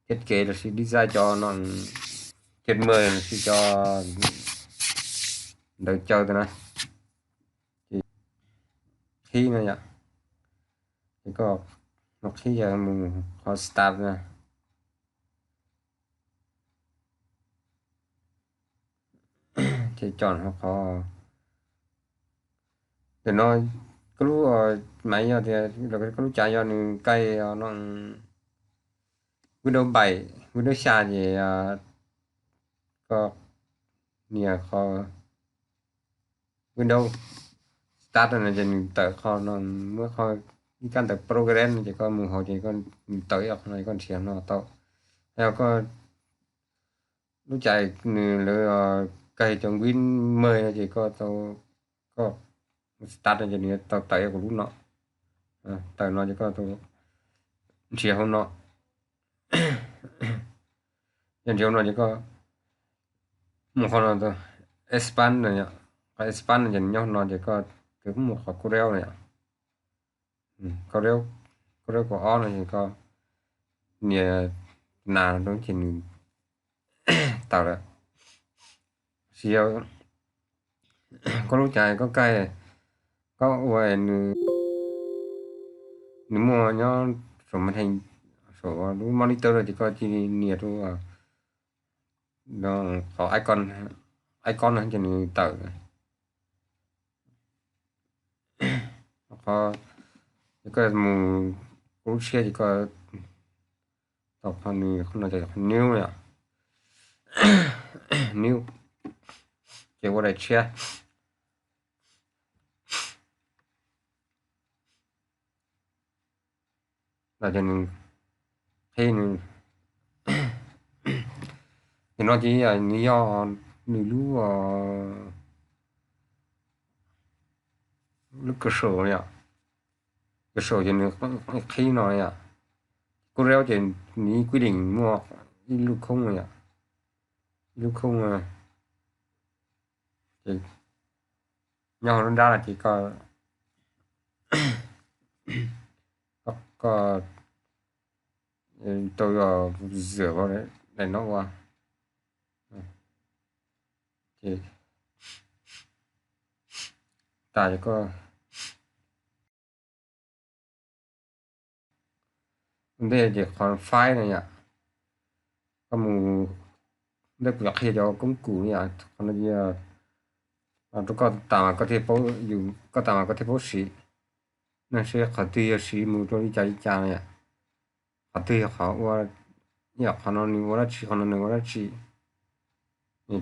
Ces kev los sis design cov no, ces mws los sis cov ntawv caw tus na, ces qhib no yom, ces koj mus qhib yog mus qhov start na. Ces coj qhov, ntawm no koj lub, mas yog tias koj lub cav yog nws kaij no Windows bảy, Windows xya ces koj nias qhov Windows Start no ces nws tawm qhov no, muab qhov ib kab ntawv Progress no ces koj mus hauv ces nws tawm ib qho no koj nrhiav no tau. Yog koj lub cav nws lawv kaij cov Win mws no ces koj tau, koj Start no ces nws tau tawm ib kuv lub no, tawm no ces koj tau nrhiav hauv no. Yog nrhiav hauv no ces koj mus qhov no, Expand no, qhov Expand no ces nws nyob hauv no ces koj mus qhov Chrome no yom. Chrome, Chrome kaum ob no ces koj nias nas rau ces nws tawm lawm. Sis yog koj lub cav koj kaij, koj ua nws, nws muaj nyob saum màn hình, saum lub monitor no ces koj cia li nias rau qhov icon, icon no ces nws tawm. Qhov, ces koj mus kuv lub tshiab ces koj tau qhov nws qhov no ces qhov new yom, new, ces ua daim tshiab. Los ces nws qhib nws, ces no ces nws yog nws lub, lub kws saum yom, kws saum ces nws qhib no yom, kub reub ces nws ib kwj deem muaj ib lub khoob yom, ib lub khoob ces nyob hauv lub nrab no ces koj, koj tau zam daim no ua, ces tas ces koj ua ntej ces qhov file no yom, koj mus ntej kuv yuav qhia cov koob kum yom, qhov no rau koj tas mas koj thiaj paub, yus koj tas mas koj thiaj paub siv. Nej saib qhov twg yog siv mus rau li cas li cas no yom, qhov twg yog qhov ua, yog qhov no nws ua dab tsi, qhov no nws ua dab tsi, cov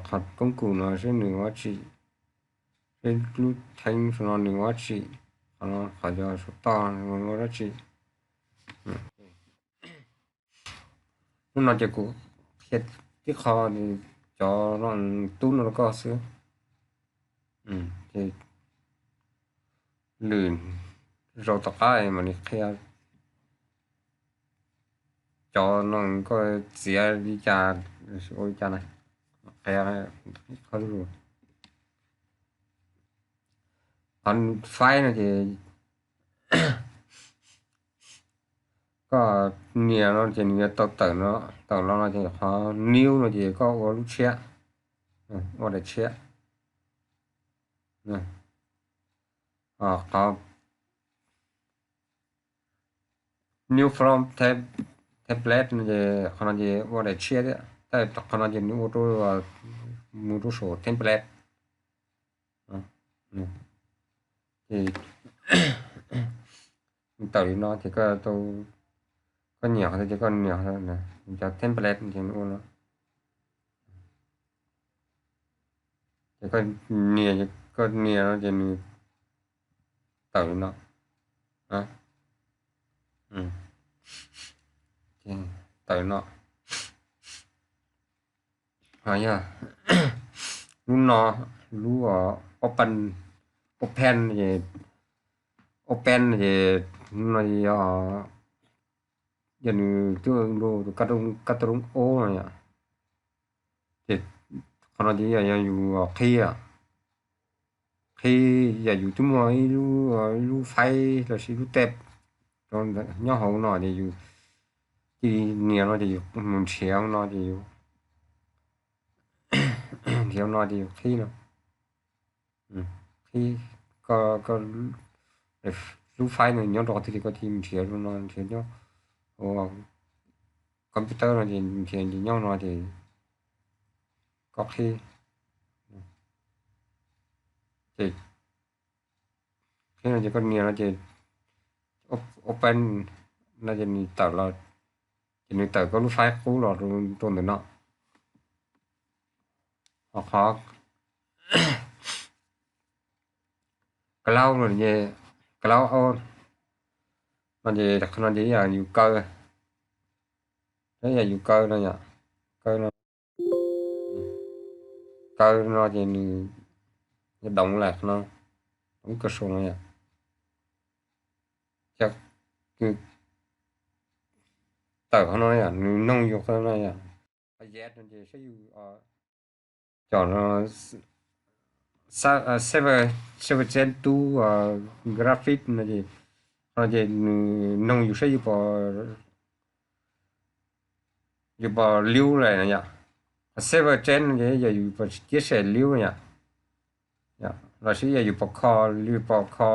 qhov koob kum no seb nws ua dab tsi, seb lub theeb saum no nws ua dab tsi, qhov no qhov cov saum toj nws ua dab tsi. Hnub no ces kuv qhia tib qho cov tub no rau koj xwb. Ces lwm zaus tom qab mam li qhia cov no koj txiav li cas, ua li cas na, qhia qhov lus. Qhov file no ces koj nias no ces nws yuav tau tawm no, tawm los no ces qhov new no ces koj ua lub tshiab, ua daim tshiab. Qhov new from template no ces qhov no ces ua daim tshiab thiab, tab qhov no ces nws ua rau, mus rau saum template. Ces tawm li no ces koj tau, koj nyiam qhov twg ces koj nias cov template ces nws ua no. Ces koj nias, koj nias no ces nws tawm li no. Tawm li no. Yog lub no, lub open, open ces, open ces no yog, yog nws twb ua tus kab tooj ob no yom. Ces qhov no ces yog, yog yus qhib, qhib yog yus twb muaj ib lub, ib lub file los sis ib lub teeb nyob hauv no ces yus Cia li nias no ces yus mus nrhiav no ces yus, nrhiav no ces yus qhib no, qhib, koj, koj lub file no nyob rau qhov twg ces koj cia li mus nrhiav no, nrhiav nyob computer no ces nrhiav nyob no ces koj qhib, ces qhib no ces koj nias no ces open no ces nws tawm los, ces nws tawm koj lub file qub los rau ntawm no. Ho qhov cloud no ces, cloud no ces qhov no ces yam yus kaw, yam yus kaw no yom, kaw no, kaw no ces nws doov lawm qhov no, doov kawg saum no yom. Ces nws tawm qhov no yom, nws noog yus qhov no yom. Qhov yes no ces saib yus cov server, server gen two graphic no ces, qhov no ces nws noog yus saib yus puas, yus puas liub lawm no yom. Qhov server gen no ces yog yus puas tsis ciab sem liub yom, los sis yog yus puas kho, yus puas kho,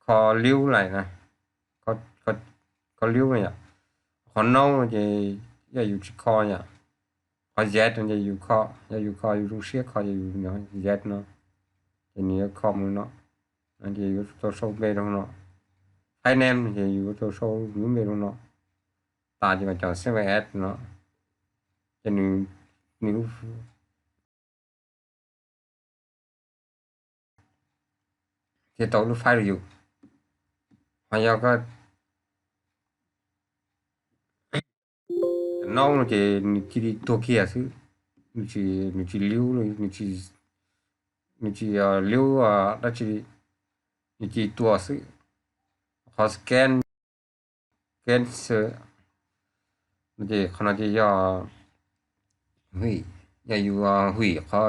kho liub lawm na, kho liub no yom. Qhov no ces yog yus tsis kho yom. Qhov yes no ces yus kho, yog yus kho yus zoo siab kho ces yus yes no, ces nws yuav kho mus no, ces yuav tau sau npe rau no. File name ces yuav tau sau yus lub npe rau no. Tas ces mam cov server at no, ces nws, nws lub thiaj tau lub file rau yus. Ho yog koj cov no no ces nws cia li tuag kiag xwb, nws tsis liub, nws tsis liub dab tsi, nws cia li tuag xwb. Qhov scan, scan no ces qhov no ces yog hwm, yog yus hwm qhov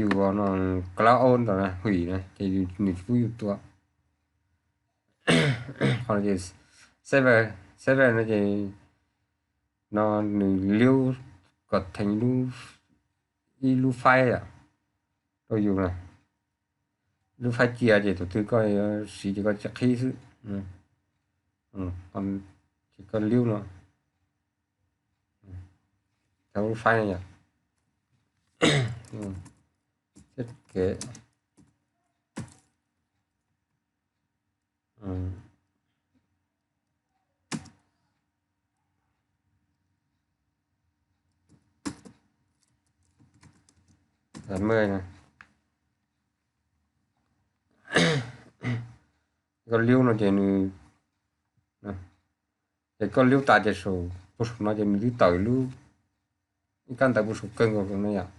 yus no, cloud ntawd hwm na ces nws tsis pub yus tua. Qhov no ces server, server no ces no nws liub kom theej ib lub file rau yus na, lub file cia ces thaum twg koj siv ces koj cia qhib xwb. Ces koj liub no, tau lub file no yom. Thiab kev koj liub no ces nws, ces koj liub tas ces saum, puag saum no ces nws twb tawm lub, ib kab ntawv puag saum kawg nkaus no yom.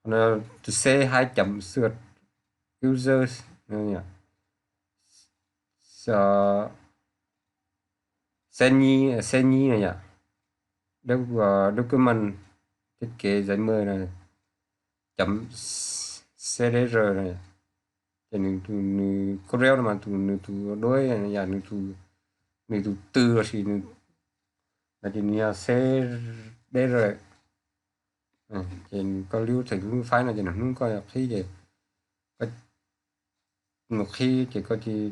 Qhov no tus C hai chấm xưa users no yom, C nyib, C nyib no yom, document, thiết kế giấy mời no, chấm C D R no, ces nws, nws Corel no mas tus, nws tus duab yom, nws tus tw los sis nws, no ces nws yog C D R. Ces koj liub theem lub file no ces nws hnub koj qhib ces, koj mus qhib ces koj cia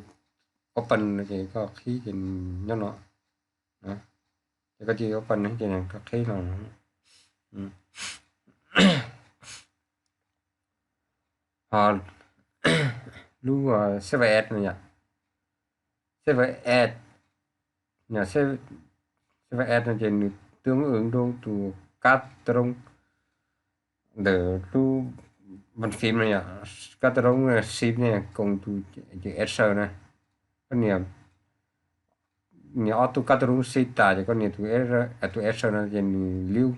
open no ces koj qhib ces nws nyob no, ces koj cia open ces koj qhib no. Ho lub server at no yom, server at, server at no ces nws tương ứng rau tus kab trống ntawm lub bàn phím no yom, kab trống shift ne koom tus Enter na. Koj nias, nias ob tug kab trống shift tas ces koj nias tus, tus Enter no ces nws liub.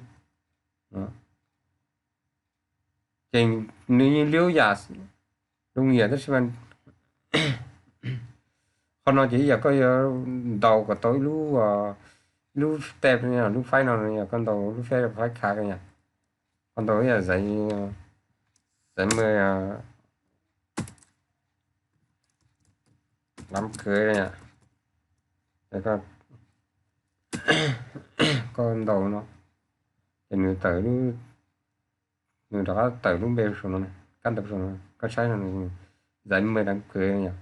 Ces nws yeej liub yam lub nyiam tab sis mas qhov no ces ib yam koj yuav ntaus kom tau ib lub, ib lub step, lub file no yog koj ntaus lub file, file khav ko yom, koj ntaus ib yam giấy mời đám cưới no yom, Ces koj, koj ntaus no, ces nws tawm, nws rov qab tawm lub npe saum no, kab ntawv saum no, koj saib no, zais me dam kawv yom.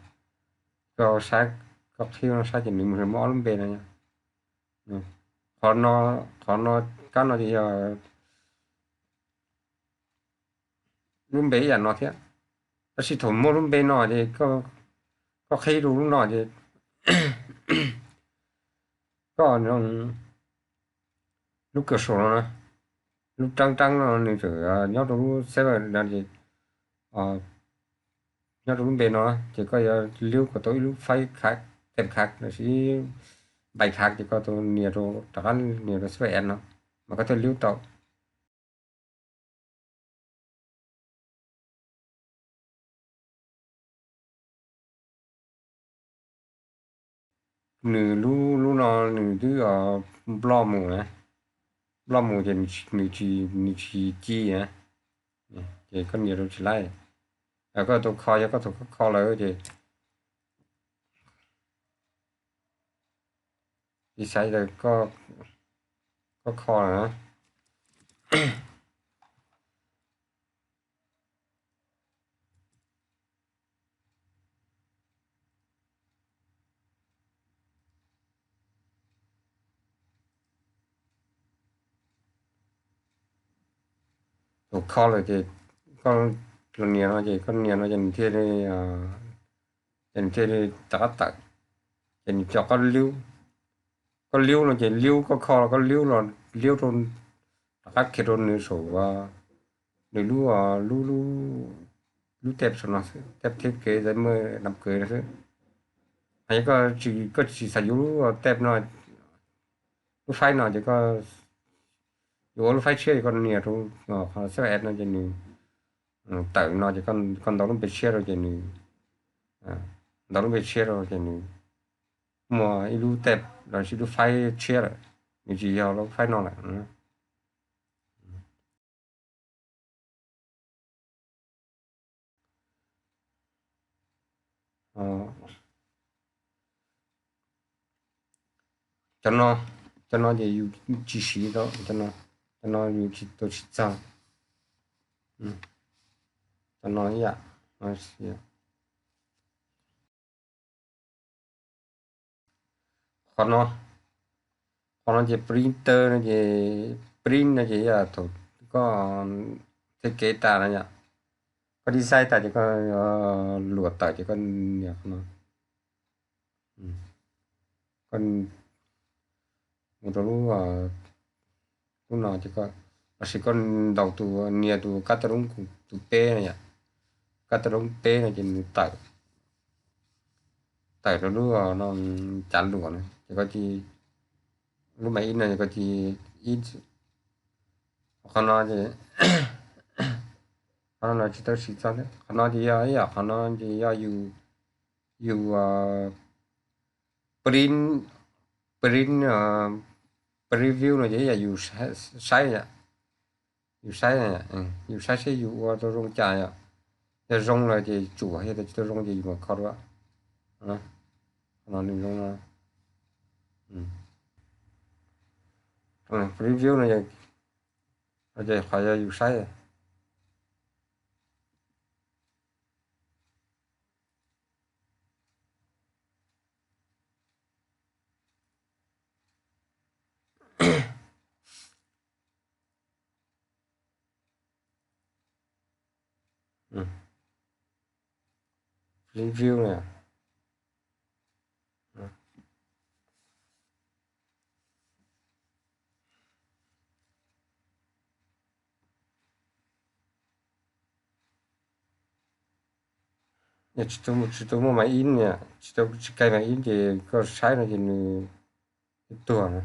Koj saib, koj qhib no saib ces nws mus muaj ob lub npe no yom. Qhov no, qhov no, kab no ces yog lub npe ib yam no thiab. Tab sis thaum muaj lub npe no ces koj qhib rau lub no ces koj, lub cursor no na, lub rab rab no nws txawm nyob rau lub server no ces, nyob rau lub npe no ces koj yuav liub kom tau ib lub file khav, teb khav los sis ib npaim khav ces koj tau nias rau, rov qab nias rau server no mas koj thiaj liub tau. Nws lub, lub no nws twb nploj mus na, nploj mus ces nws tsis, nws tsis ci na, ces koj nias rau tsis laib. Koj tau kho, yog koj thaum koj kho lawm ces, ib xav tias koj kho lawm na. Thaum kho lawm ces koj los nias no ces koj nias no ces nws thiaj li, ces nws thiaj li rov qab tawm. Ces nws coj koj liub, koj liub no ces liub, koj kho los koj liub los liub rau, rov qab khiav rau nws saum, nws lub, lub, lub teb saum no xwb, teb thib kev zais me dam kawv no xwb. Yog koj tsis xav yuav lub teb no, lub file no ces koj yuav ua lub file tshiab ces koj nias rau qhov xab es no ces nws tawm no ces koj ntaus lub npe tshiab rau ces nws, ntaus lub npe tshiab rau ces nws muaj ib lub teb los sis lub file tshiab lawm, nws tsis yog lub file no lawm. Cov no, cov no ces yus tsis siv tau, cov no yus tsis tau siv txog. Cov no ib yam, qhov no, qhov no ces printer no ces, print no ces yog thaum koj teb kev tas no yom, koj design tas ces koj luam tawm ces koj nias qhov no, koj mus rau lub, lub no ces koj, los sis koj ntaus tus, nias tus kab tau roob tus peb no yom, kab tau roob peb no ces nws tawm, tawm rau lub no, cav luam no ces koj cia, lub mas ib no ces koj cia ib, qhov no ces, qhov no tsis tau siv txog thiab, qhov no ces yog ib yam, qhov no ces yog yus, yus print, print, preview no ces ib yam yus saib, yus saib, yus saib seb yus ua tau zoo cas yom. Yog zoo lawm ces tsum, yog tias tsis tau zoo ces yus mam kho dua. Qhov no nws zoo no. Preview no ces qhov yog yus saib. Preview na. Yog tsis tau, tsis tau muaj mas ib, tsis tau, tsis kaij mas ib ces koj saib no ces nws tuag na.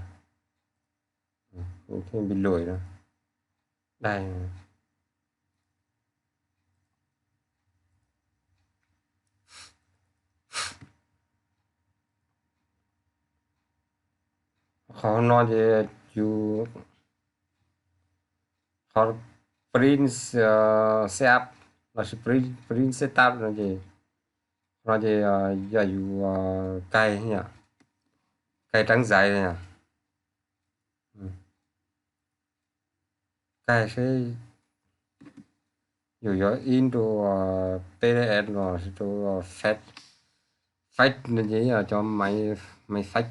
Nws thiaj bi luam no. Dai. Qhov no ces yus, qhov print setup los sis print setup no ces, qhov no ces yog yus kaij yom. Kaij trắng dài no yom. Kaij seb yus yuav ib ntu PDF los rau fav, fav no ces cov máy, máy fax.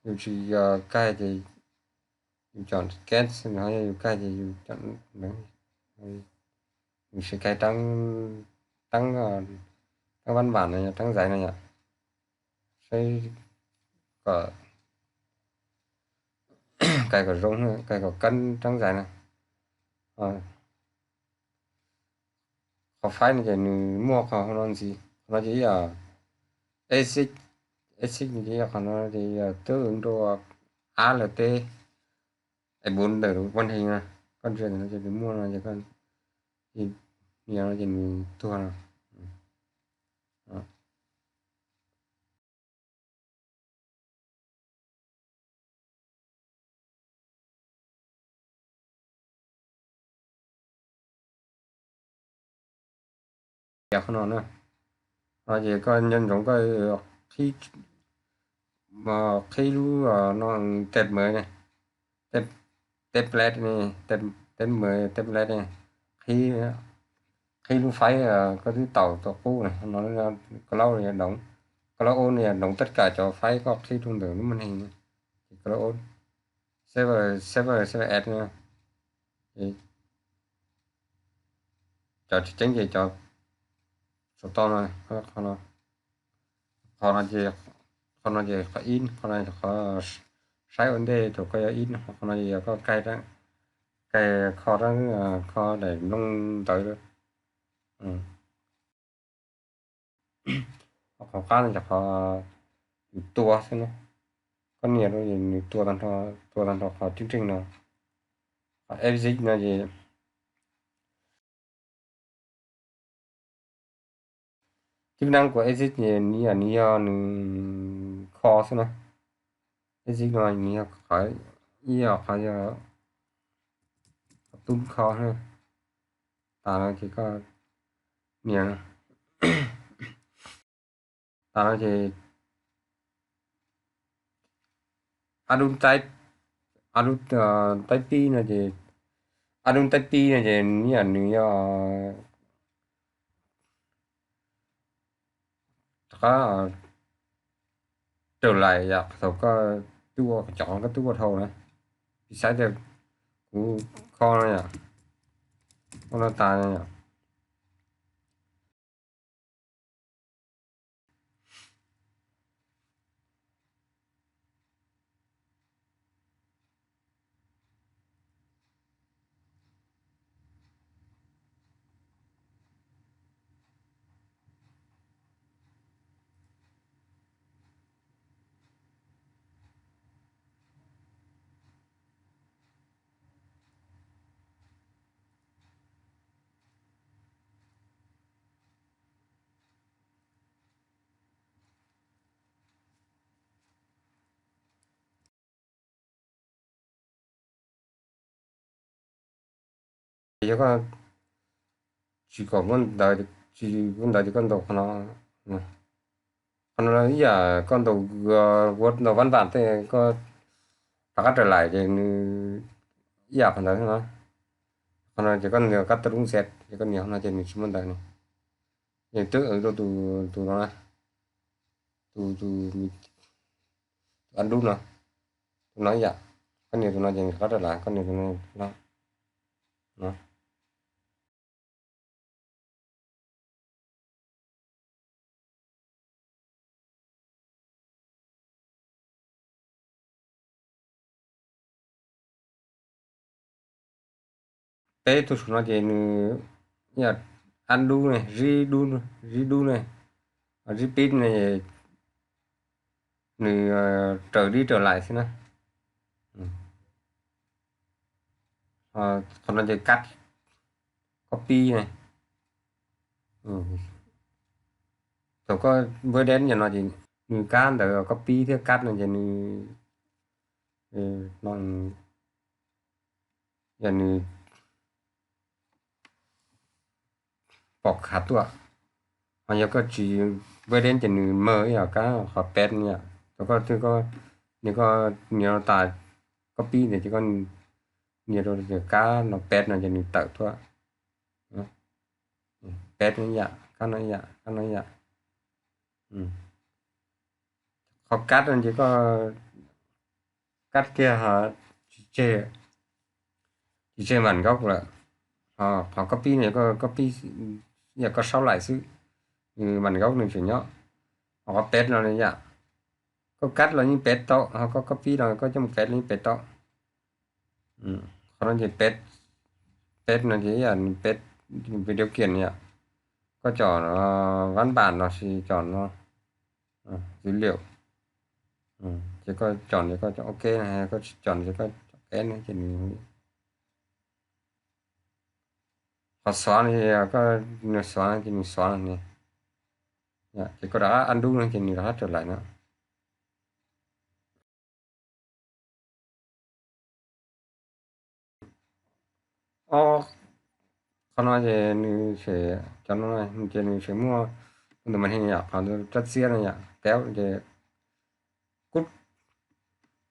Yus tsis kaij ces yus chọn cache no, yog yus kaij ces yus chọn, yus sẽ kaij trắng, trắng, trắng văn bản no, trắng dài no yom. Seb kom kaij kom zoo, kaij kom cân trắng dài no. Qhov faib no ces nws muaj qhov no ntxiv, qhov no ces yog exit, exit no ces yog qhov no ces yog twb rau A L T, es bốn ntawm màn hình na, koj ntsia ntawm no ces nws muaj no ces koj nias no ces nws tuag no. Qhov no na, no ces koj nco ntsoov koj qhib, qhib lub no, tep mawv ne, tep, tep led ne, tep mawv, tep led ne, qhib, qhib lub faib koj twb tau tau qub na, no, cloud no yog đóng, cloud ôl no yog đóng tất cả cov faib koj qhib rau ntawm lub màn hình, ces cloud ôl, save, save, save as no. Cov tsis ceeb ces cov saum toj no, qhov no, qhov no ces, qhov no ces qhov ib, qhov no qhov saib ua ntej thaum koj yuav ib, qhov no ces yog koj kaij, kaij kho, kho daim nplooj ntawv. Qhov qab no ces qhov yus tua xwb na, koj nias rau nws tua tag nrho, tua tag nrho qhov tib nreeg no. Qhov exit no ces chức năng của exit ces nws yog, nws yog nws kho xwb na. Exit no nws yog qhov, ib yog qhov yog tub kho na. Tas no ces koj nias, tas no ces a dub taib, a dub taib pib no ces, a dub taib pib no ces nws yog, nws yog rov qab raws lais yom, thaum koj twb ua, cov koj twb ua dhau na. Piv xav tias kuv kho no yom, kho no tas no yom. Yog koj tsis kom muaj ntawv, tsis muaj ntawv ces koj ntaus qhov no. Qhov no ib yam koj ntaus, ua ntaus văn bản tej koj rov qab raws lais ces nws ib yam qhov ntawd no. Qhov no ces koj nias kab tau lub Z ces koj nias qhov no ces nws tsis muaj ntawv ne. Ces twb rau tus, tus no, tus, tus, tus ăn dub no, tus no ib yam, koj nias tus no ces nws rov qab raws lais, koj nias tus no no. Peb tus saum no ces nws yog ăn dub ne, zib dub, zib dub ne, zib pib ne, nws raws dib raws lais xwb na. Qhov no ces kab, koj pib ne. Thaum koj npawb deb yam no ces nws kab ntawd koj pib thiab kab no ces nws, yog nws pom khav tuaj. Ho yog koj tsis npawb deb ces nws mag ib yam kab qhov peb no yom. Thaum koj twb, koj nias, koj nias rau tas koj pib ntawd ces koj nias rau tias kab no peb no ces nws tawm tuaj. Peb no ib yam, kab no ib yam, kab no ib yam. Qhov kab no ces koj kab kiag tsis tseg, tsis tseg màn gốc lawm. Qhov koj pib no koj pib yam koj saub laim xwb, màn gốc nws tseem nyob. Ho qhov peb no yom, koj kab los yeej peb tau, ho koj, koj pib los koj coj mus peb los yeej peb tau. Qhov no ces peb, peb no ces ib yam peb video kiag yom. Koj chọn văn bản los sis chọn no, dữ liệu. Ces koj chọn ces koj chọn OK, koj tsis chọn ces koj chọn peb no ces nws, qhov xóa no ces koj, nws xóa ces nws xóa no ne. Ces koj rov qab undo no ces nws rov qab trở lại no. Ob, qhov no ces nws, cov no ces nws tseem muaj tus màn hình yom, qhov rab txiab no yom, kéo ces cút,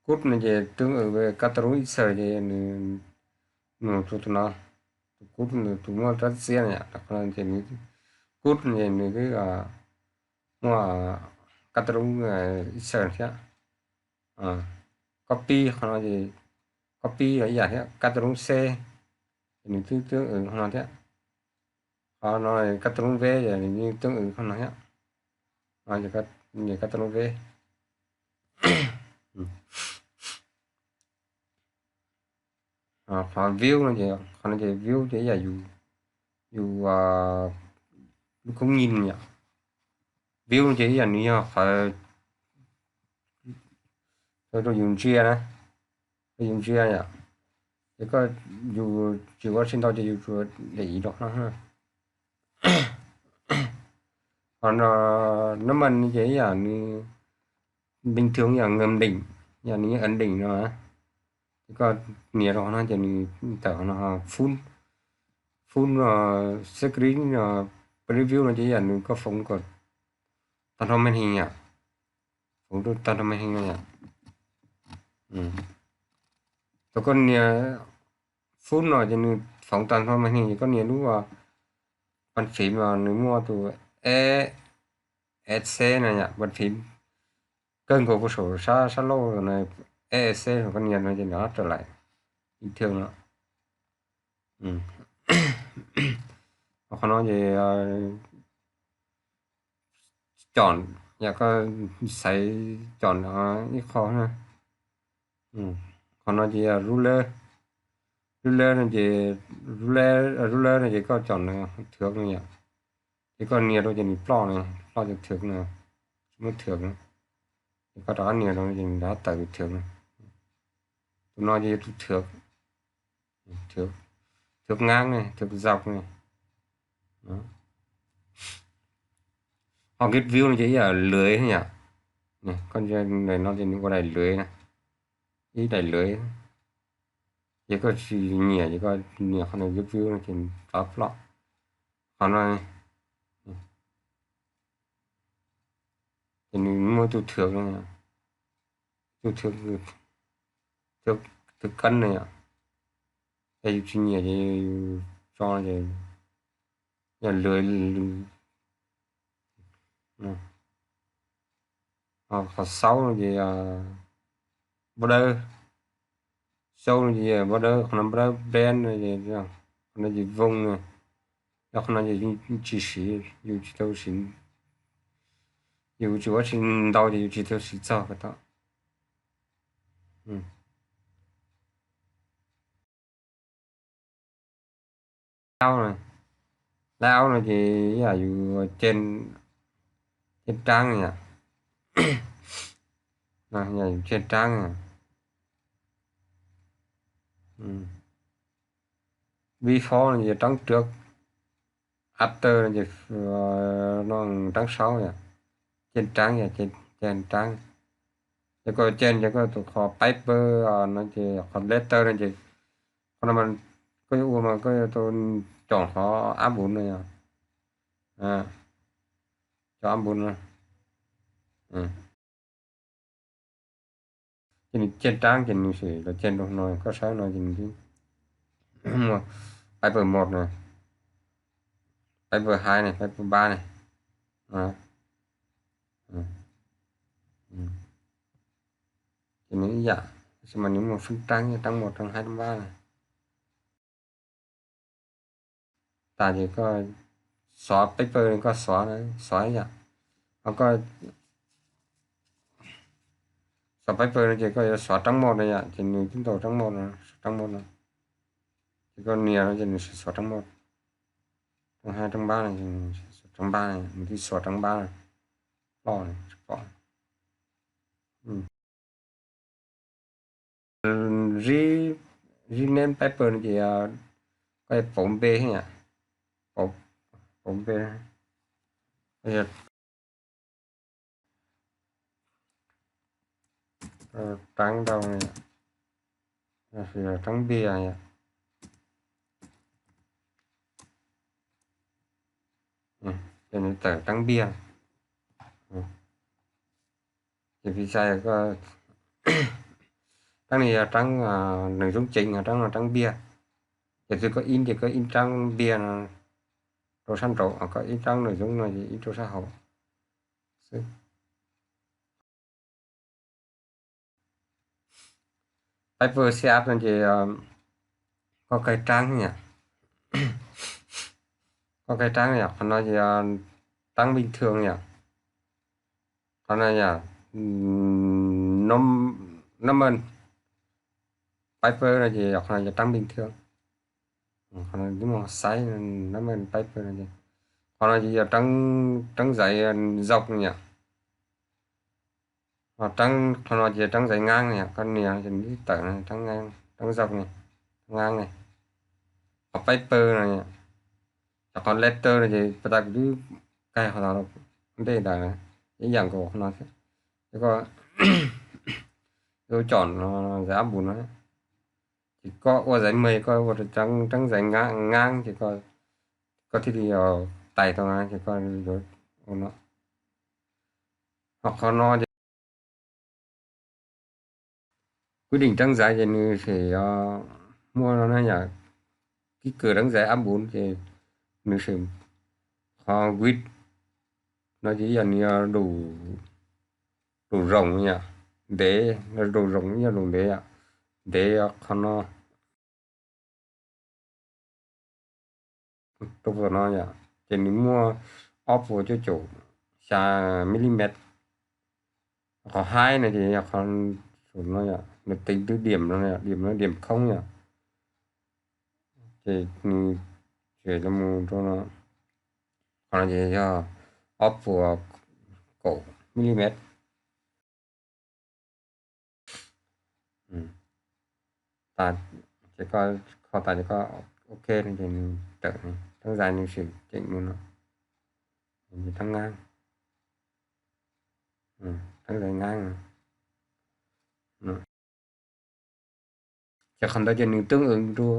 cút no ces tương ứng với các tools ít xài ces nws mus rau tus no, tus cút, tus muaj rab txiab no yom, qhov no ces nws cút no ces nws twb muaj các tools ít xài thiab. Copy, qhov no ces copy ib yam thiab, các tools C ces nws twb tương ứng qhov no thiab. Qhov no các tools V ces nws yeej tương ứng qhov no thiab. Ces các tools V. Qhov view no ces, qhov no ces view ces ib yam yus, yus lub koob nyij yom. View no ces ib yam nws yog qhov rau yus ntsia na, rau yus ntsia yom. Ces koj, yus tsis ua tsis ntau ces yus tsuas để ý rau qhov no. Qhov no, npam no ces ib yam nws bình thường yam ngầm đỉnh, yam nws ổn định no. Ces koj nias rau qhov no ces nws tawm qhov no, full, full screen preview no ces ib yam nws koj foov kom tag nrho màn hình yom. Foov tag nrho màn hình no yom. Thaum koj nias full no ces nws foov tag nrho màn hình ces koj nias lub bàn phím no nws muaj tus E S C no yom, bàn phím kawg nkaus puag saum sab, sab laug no, E S C no koj nias no ces nws rov qab trở lại bình thường no. Qhov no ces chọn, yam koj xaiv chọn ib qho na. Qhov no ces yog ruler, ruler no ces, ruler, ruler no ces koj chọn thước no yom. Ces koj nias rau ces nws ploj no, ploj ces thước no, tsis muaj thước no. Ces koj rov qab nias rau ces nws rov qab tawm tus thước no. Tus no ces yog tus thước, thước, thước ngắn ne, thước dọc ne. Ho grid view no ces ib yam lưới yom. Koj ntsia daim no ces nws ua daim lưới na, ib daim lưới. Ces koj tsis nyiam ces koj nias qhov no grid view no ces rov ploj. Qhov no ces nws muaj tus thước no, tus thước, thước, thước cân no yom. Ces yus tsis nyiam ces yus tso ces yog lưới, qhov sáu no ces border, sáu no ces border, qhov no border brand no ces, qhov no ces vông no, yog qhov no ces tsis siv, yus tsis tau siv, yus tsis ua tsis ntau ces yus tsis tau siv txog ko taw. Layout no, layout no ces yam yus trên, trên trang yom. Yam yus trên trang yom. Before no ces rab riam, after no ces no rab saub yom. Cen rab yom, cen rab. Ces koj cen ces koj tus qhov paper no ces qhov letter no ces qhov no koj yuav ua mas koj yuav tau caum qhov app no yom. Cov app no ces nws cen rab ces nws sim los cen rau no, koj saib no ces nws muaj paper một na, paper hai na, paper ba na. Ces nws ib yam, tab sis mas nws muaj feem rab, rab một, rab hai, rab ba na. Tas ces koj xóa paper, koj xóa, xóa ib yam. Ho koj xóa paper no ces koj yuav xóa rab một no yom, ces nws twb tau rab một no, rab một no. Ces koj nias no ces nws xóa rab một. Rab hai, rab ba no, rab ba, nws twb xóa rab ba loj pom. Zib, zib name paper no ces koj yuav pauv npe thiab yom, pauv npe. Rab ntau, rab npias yom. Ces nws tawm rab npias. Ces phim xais, rab no yog rab, nws zoo ceev, rab no rab npias. Ces txij koj ib ces koj ib rab npias no rau sab nraud, koj ib rab nws zoo no ces ib rau sab hauv xwb. Paper setup no ces koj kaij rab yom, koj kaij rab yom, qhov no ces rab bình thường yom, qhov no yom, normal paper no ces qhov no yog rab bình thường. Qhov no twb muaj xaiv normal paper no ces qhov no ces yog rab zais zaum no yom. Ho qhov no ces rab zais ngab no yom, koj nias ces nws twb tawm rab zaum ne, rab ngab ne. Qhov paper no, cov qhov letter no ces pas tas kuv twb kaij qhov ntawd ntej ntawd, ib yam nkaus qhov no thiab. Ces koj yuav caum zais app no, ces koj ua zais me koj ua rau rab zais ngab ces koj thiaj li tais tau na, ces koj yuav ua no. Ho qhov no ces quy định rab zais ces nws sim muaj no na yom, kib kawm rab zais app ces nws sim qhov width no ces yog nws yog đủ rộng yom, ntev, đủ rộng yog đủ ntev yom, ntev qhov no rau puas no yom, ces nws muaj ob puas cuaj caum xya millimet. Qhov high no ces yog qhov no yom, nws tính từ điểm no, điểm no điểm không yom, ces nws tseem los mus rau no, qhov no ces yog ob puas kaum millimet. Ces koj kho tas ces koj ok no ces nws tawm, rab zais nws sim ceev mus no, rab ngab, rab zais ngab. Ces qhov ntawd ces nws tương ứng rau,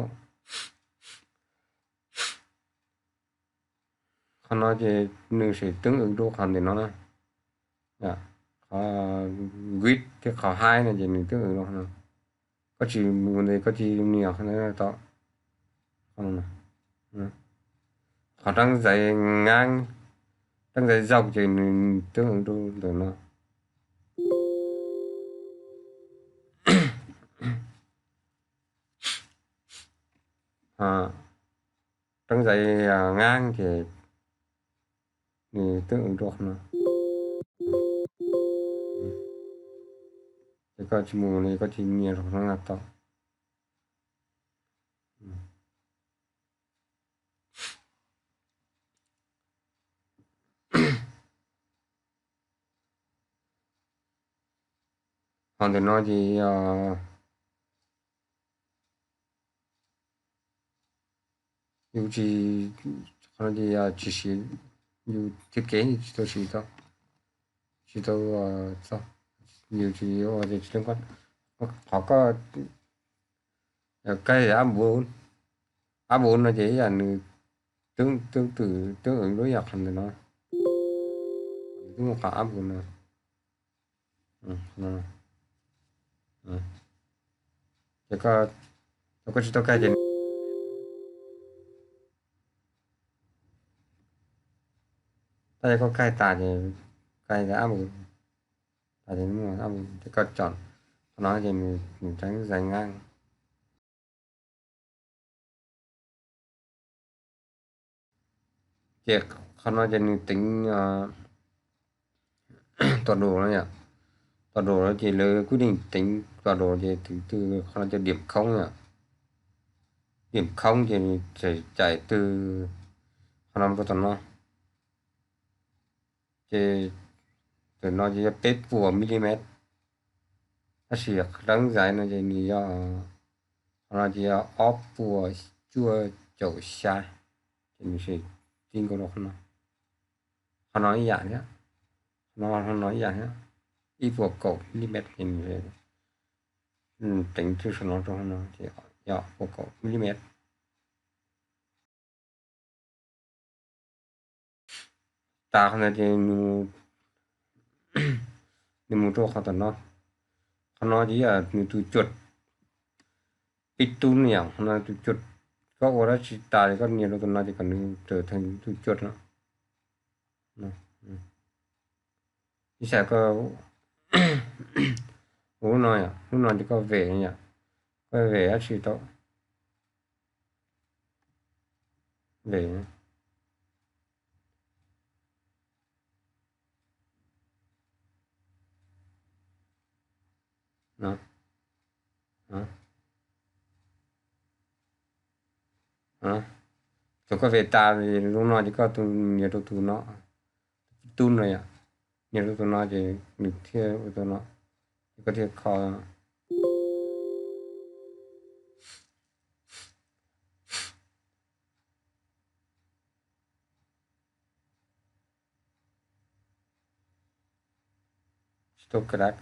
qhov no ces nws sim tương ứng rau qhov ntawm no na. Qhov width thiab qhov height no ces nws tương ứng rau qhov no. Koj tsis mus ntawd koj tsis nias qhov ntawd tau. Qhov rab zais ngab, rab zais zaum ces nws tương ứng rau ntawm no. Rab zais ngab ces nws tương ứng rau qhov no. Ces koj tsis mus li koj tsis nias rau qhov no tau. Ho ntawm no ces yog, yus tsis, qhov no ces yog tsis siv, yus tib kev tsis tau siv tau, tsis tau txog, yus tsis ua ces tsis tau. Qhov koj kaij ab npuv, ab npuv no ces ib yam nws twb twb twb lub yam qhov ntawm no, nws twb muaj qhov ab npuv no. Ces koj tsis tau kaij ces tab yog koj kaij tas ces, kaij ab npuv tas ces, ab npuv ces koj tsom qhov no ces nws teev zais nqab. Ces qhov no ces nws teev tọa độ no yom. Tọa độ no ces lawv kwj deeg teev tọa độ ces tus twg qhov no ces điểm không yom. Điểm không ces nws tseem cais twg qhov no rau tom no. Ces tus no ces yog peb puas milimet, tab sis teev zais no ces nws yog, qhov no ces yog ob puas cuaj caum xya, ces nws tib nkaus rau qhov no. Qhov no ib yam thiab, qhov no, qhov no ib yam thiab, ib puas kaum milimet ces nws teev twb saum no rau qhov no ces yog puas kaum milimet. Tas qhov ntawd ces nws mus rau qhov tom no. Qhov no ces yog nws tus cuam pib tub no yom, qhov no tus cuam, koj ua dab tsi tas ces koj nias rau tus no ces kom nws raws theej tus cuam no. Ib xav koj ua lub no yom, lub no ces koj vem yom, koj vem dab tsi tau, vem no. Thaum koj vem tas zoo no ces koj tus nias rau tus no, tus tub no yom, nias rau tus no ces nws thiaj ua tus no, ces koj thiaj kho. Tsis tau crack.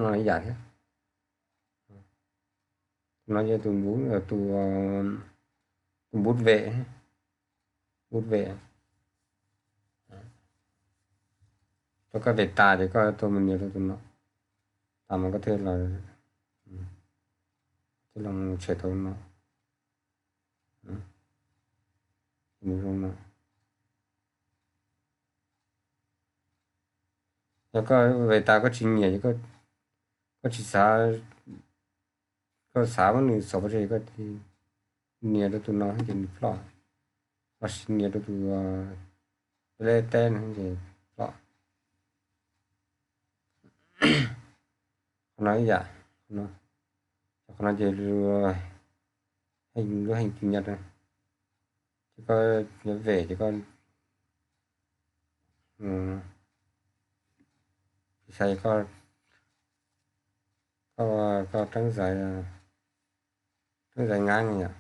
No ib yam thiab. Tus no yog tus nput, tus, tus nput vem, nput vem. Thaum koj vem tas ces koj tuaj mus nias rau tus no, tas mas koj thiaj los, thiaj los mus tshem tau no. Nws zoo no. Yog koj vem tas koj tsis nyiam, koj tsis xav, koj xav muab nws xov pov tseg, koj nias rau tus no ces nws ploj, los sis nias rau tus leb teb no ces ploj. Qhov no ib yam, qhov no ces lub heej, lub heej ti nyaj, ces koj yuav vem ces koj, xav koj, koj teeb zais, teeb zais nqab yom.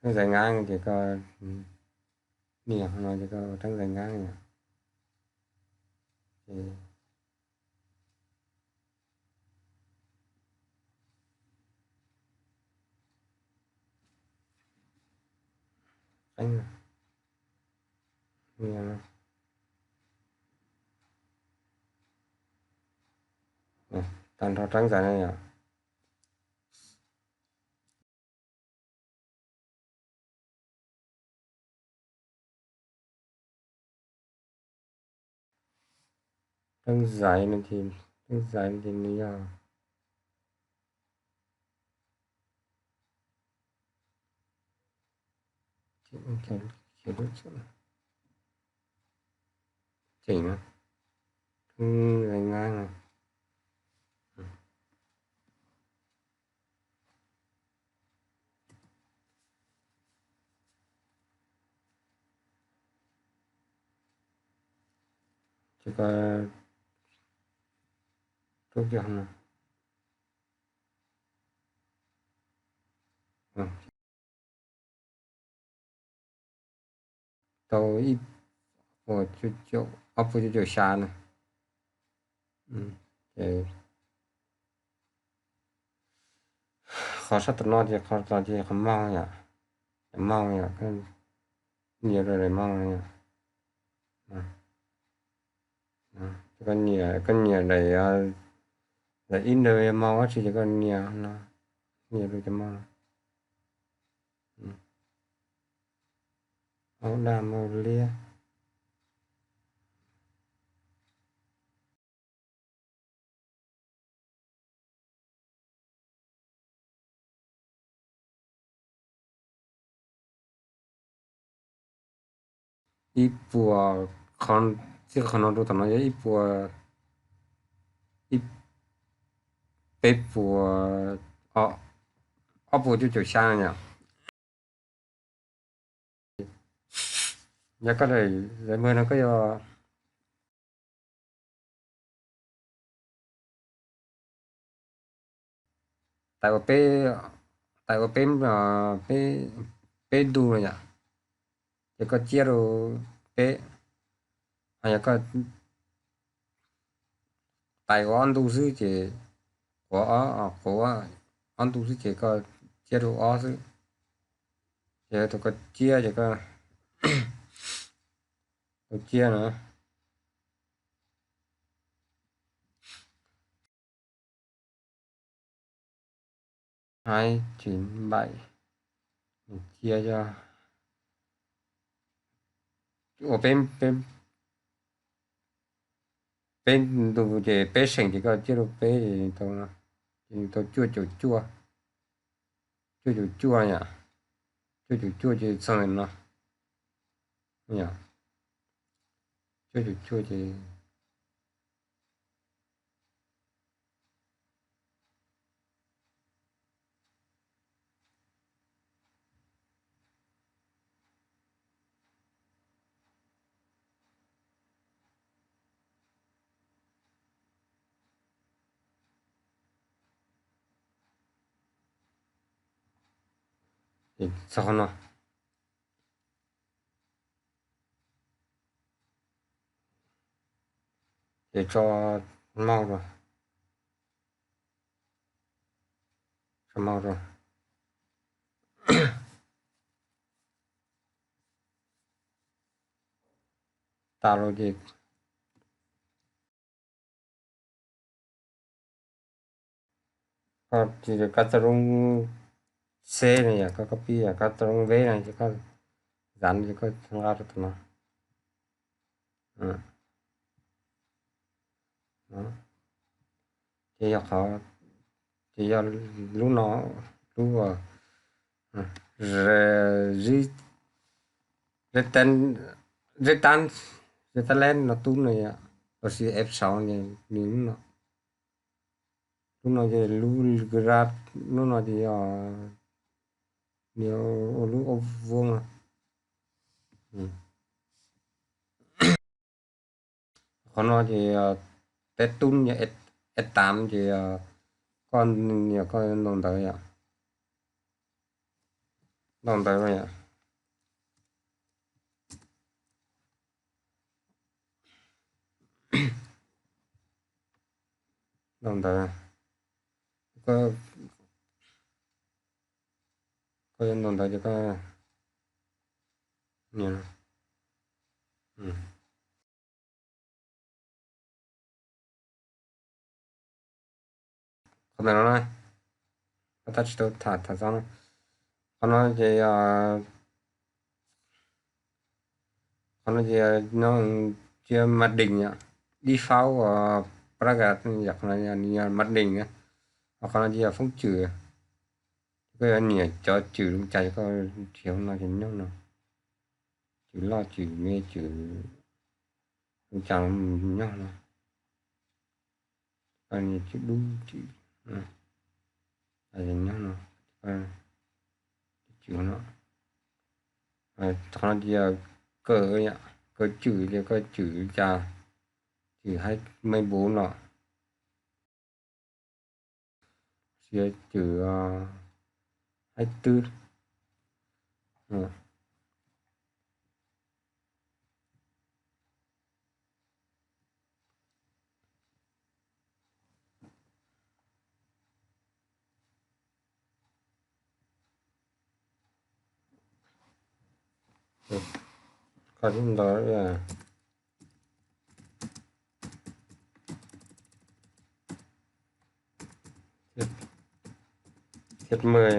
Teeb zais nqab ces koj nias no ces koj teeb zais nqab yom. Tag nrho teeb zais no yom. Teeb zais no ces, teeb zais no ces nws yog, tseem no, teeb zais nqab no. Ces koj rub kiag no. Tau ib puas, ob puas cuaj caum xya na. Ces qhov sab tom no ces qhov los ces qhov mob yom, mob yom, nias rau daim mob yom. Koj nias, koj nias daim, daim ib ntawd mob dab tsi ces koj nias no, nias rau cov mob no. Aub daj mob liab. Ib puas, txij qhov no rau tom no yog ib puas, peb puas, ob puas cuaj caum xya no yom. Yog koj daim, daim npawg no koj yog tais ua peb, tais ua peb, peb ntu no yom, ces koj ciab rau peb. Ho yog koj tais ua ob ntu xwb ces, quav, quav ob ntu xwb ces koj ciab rau ob xwb. Ces tus koj ciab ces koj, tus ciab no hais tsis npaim, cia ua peb, peb ntu ces peb seem ces koj ciab rau peb, ces tau cuaj caum cuaj, cuaj caum cuaj yom, cuaj caum cuaj ces txog ntawm no, cuaj caum cuaj ces txog qhov no. Ces tso maug rau, tso maug rau. Tas lawm ces koj tsis, koj tau lub C no yom, koj copy, koj tau lub V no ces koj zav no ces koj nqa rau tom no. Ces yog qhov, ces yog lub no, lub, zeb tab, zeb tab leb no tub no yom, los sis F sáu nws lub no. Lub no ces lub, lub no ces yog nws ua lub ua vuab no. Qhov no ces teb tub yog F tám ces koj nias koj ntaus ntawv yom, ntaus ntawv no yom, ntaus ntawv, koj yuav ntaus ntawv ces koj nias no. Qhov ntawm no na, tab tsis tau tham tham txog no. Qhov no ces, qhov no ces no cia maj dees yom, dib faub, pab gas yom, qhov no yog maj dees na. Ho qhov no ces yog foob cwm, koj yuav nias cov cwm zoo cas koj nrhiav no ces nyob no, cwm loj cwm me cwm zoo cas nyob no. Cwm dub cwm, nyob no, cwm no, qhov no ces yog kaw, kaw cwm ces koj cwm cas, Cwm haib mej buv no, tsis yog cwm haib twb. Koj ntawd thiab mej.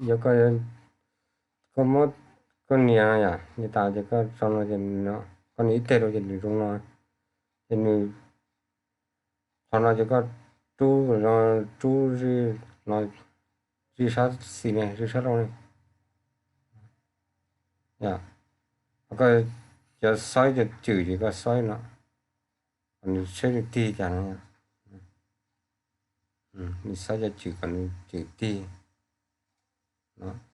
Yog koj, koj muab koj nias yom, nias tas ces koj tso no ces koj nias ib teg rau ces nws zoo no. Ces nws, qhov no ces koj rub, rub no, zij sab xis ne, zij sab rau ne. Yog koj xav xob cov cwm ces koj xob no, kom nws saib nws tig cas no. Nws xob cov cwm kom nws cwm tig no.